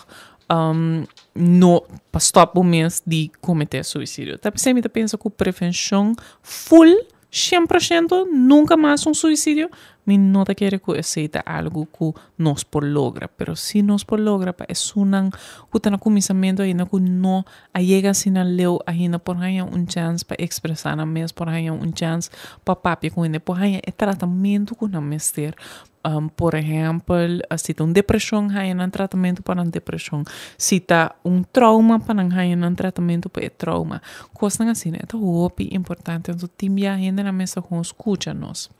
no pa stòp bo mes di kometé suisidio. Ta p'esei mi ta pensa ku prevenshon ful 100% nunka mas un suisidio. Mi no ta kere ku esei ta algu ku nos por logra, pero si nos por logra pa esunnan ku ta na kuminsamentu ainda ku no a yega asina leu ainda por haña un chèns pa ekspresá nan mes, por haña un chèns pa papia ku hende, por haña e tratamentu ku nan mester. Por ehèmpel, si ta un depreshon haña nan tratamentu pa nan depreshon, si ta un trouma pa nan haña nan tratamentu pa e trouma. Kosnan asina e ta hopi importante, anto tin bia hendenan mester kon skucha nos.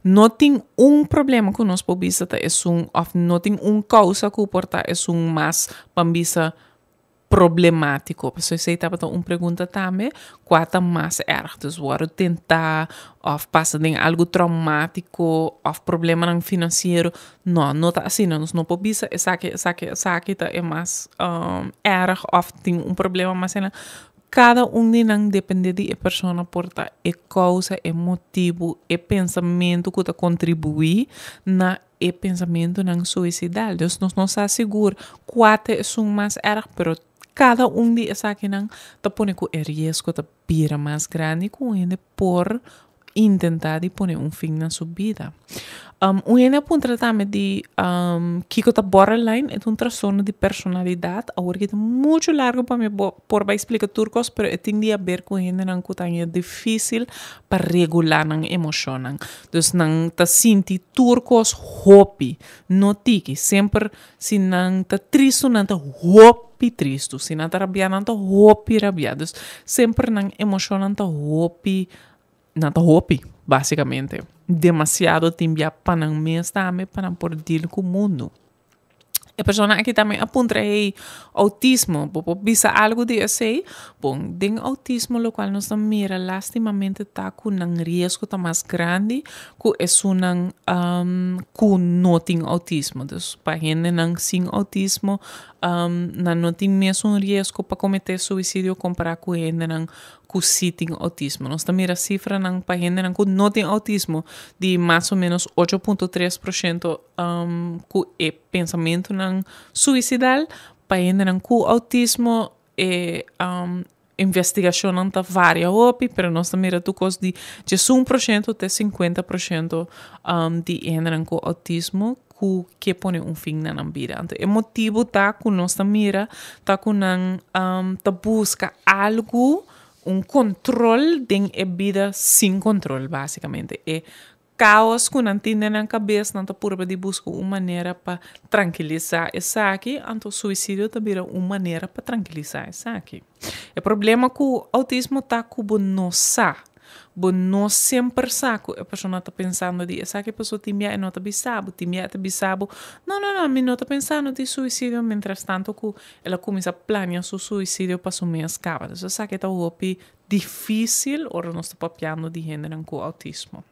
No tin un problema ku nos por bisa ta esun òf no tin un kousa ku por ta esun mas pa bisa problemátiko. Pasobra esei tabata un pregunta tambe, kua ta mas erg? Dus wòrdu tentá òf pasa den algu traumátiko òf problemanan finansiero. No, no ta asina. Nos no por bisa esaki, esaki, esaki ta e mas erg òf tin un problema mas asina. Kada un di nan depende di e persona por ta e kousa, e motibu, e pensamentu ku ta kontribuí na e pensamentunan suisidal. Dus nos no sa sigur kua ta esun mas erg, pero kada un di esakinan ta pone ku e riesgo ta bira mas grandi ku un hende por intentá di pone un fin na su bida. Un hende a puntra tambe di kiko ta borderline, e ta un trastorno di personalidat. Awor ki ta muchu largu pa mi por bai splika tur kos, pero e tin di haber ku hendenan ku ta haña difísil pa regulá nan emoshonnan. Dus nan ta sinti tur kos hopi, no tiki. Semper si nan ta tristu nan ta hopi tristu, si nan ta rabiá nan ta hopi rabiá. Dus semper nan emoshonnan ta hopi, nan ta hopi básikamente. Demasiado tin bia pa nan mes tambe pa nan por deal ku mundu. E persona aki tambe a puntra, hey, autismo, bo por bisa algu di esei? Bon, den autismo lokual nos ta mira lastimamente ta ku nan riesgo ta mas grandi ku esunnan ku no tin autismo. Dus pa hendenan sin autismo nan no tin mesun riesgo pa kometé suisidio kompará ku hendenan ku sí tin outismo. Nos ta mira sifranan pa hendenan ku no tin outismo di mas o ménos 8.3% ku e pensamentunan suisidal. Pa hendenan ku outismo e investigashonnan ta varia hopi, pero nos ta mira tur kos di 11% te 50% di hendenan ku outismo ku ke pone un fin na nan bida. Anto e motibu ta ku nos ta mira ta ku nan ta buska algu, un kontrol den e bida sin kontrol basikamente. E kaos ku nan tin den nan kabes nan ta purba di buska un manera pa trankilisá esaki, anto suisidio ta bira un manera pa trankilisá esaki. E problema ku outismo ta ku bo no sa. Bo no semper sa ku e persona ta pensando di esaki pasobra tin bia e no ta bisa bo, tin bia e ta bisa bo, no, no, no, mi no ta pensando di suisidio, mientras tanto ku el a kuminsá plania su suisidio pa su mes kaba. Dus esaki ta hopi difísil ora nos ta papiando di hendenan ku outismo.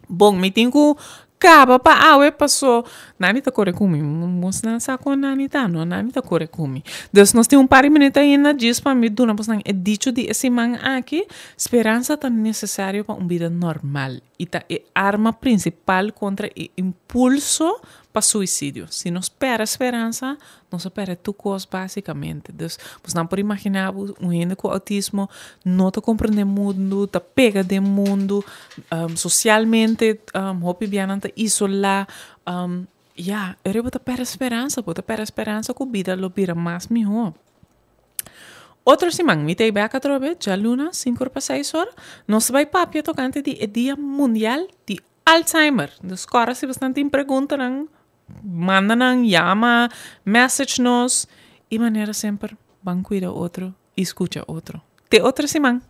Bon, mi tin ku kaba pa awe paso Nani ta kore ku mi. Bosnan sa kon Nani ta, no? Nani ta kore ku mi. Dus nos tin un par di minüt ainda djis pa mi duna bosnan e dicho di e siman aki, Speransa ta nesesario pa un bida normal i ta e arma prinsipal kontra e impulso pa suisidio. Si nos pèrdè speransa, Nos a pèrdè tur kos básikamente. Dus, bosnan por imaginá bo un hende ku outismo no ta komprendé mundu, ta pega den mundu, sosialmente hopi bia nan ta isolá. Ya, e ora bo ta pèrdè speransa, bo ta pèrdè speransa ku bida lo bira mas mihó. Otro siman mi ta ei bèk atrobe, djaluna, sinku or pa seis or, nos ta bai papia tokante di e Dia Mundial di Alzheimer. Dus kòrda si bosnan tin preguntanan Manda nan yama, message nos y manera semper ban cuida otro y scucha otro. Te otro siman!